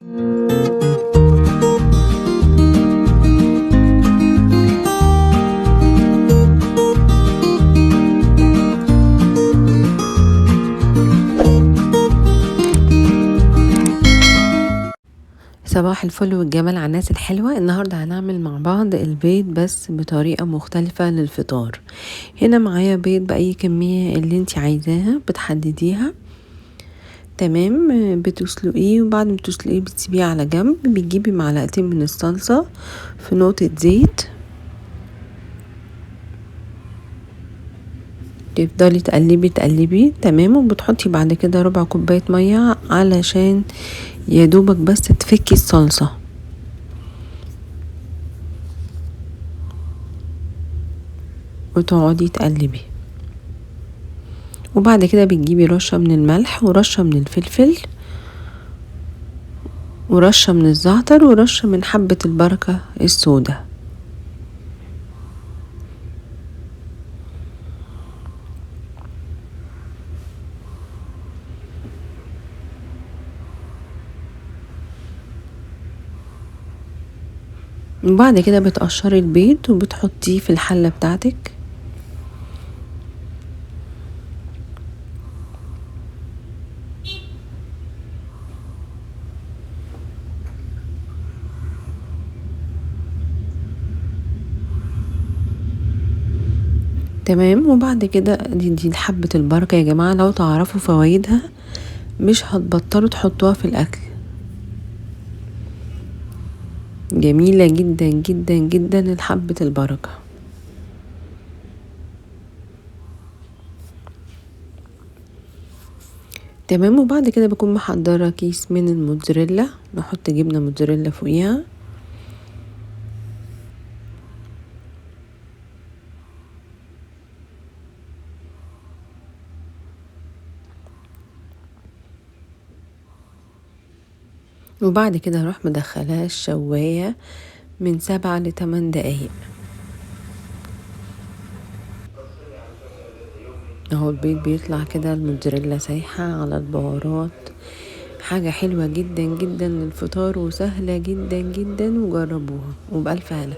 صباح الفل والجمال على الناس الحلوة. النهاردة هنعمل مع بعض البيض بس بطريقة مختلفة للفطار. هنا معايا بيض بأي كمية اللي انت عايزاها بتحدديها، تمام. بتسلقيه، وبعد ما تسلقيه بتسيبيه على جنب. بتجيبي معلقتين من الصلصة في نقطة زيت، تفضلي تقلبي تقلبي، تمام. وبتحطي بعد كده ربع كوباية مية علشان يا دوبك بس تفكي الصلصة. وتقعدي تقلبي. وبعد كده بتجيبي رشة من الملح ورشة من الفلفل ورشة من الزعتر ورشة من حبة البركة السوداء. وبعد كده بتقشري البيض وبتحطيه في الحلة بتاعتك. تمام. وبعد كده دي حبة البركة يا جماعة، لو تعرفوا فوائدها مش هتبطلوا تحطوها في الأكل. جميلة جدا جدا جدا حبة البركة. تمام. وبعد كده بكون محضرة كيس من الموتزاريلا، نحط جبنة موتزاريلا فوقيها. وبعد كده هروح مدخلها الشواية من 7 ل8 دقايق. اهو البيض بيطلع كده، الموتزاريلا سايحة على البهارات. حاجة حلوة جدا جدا للفطار وسهلة جدا جدا، وجربوها وبألف هنا.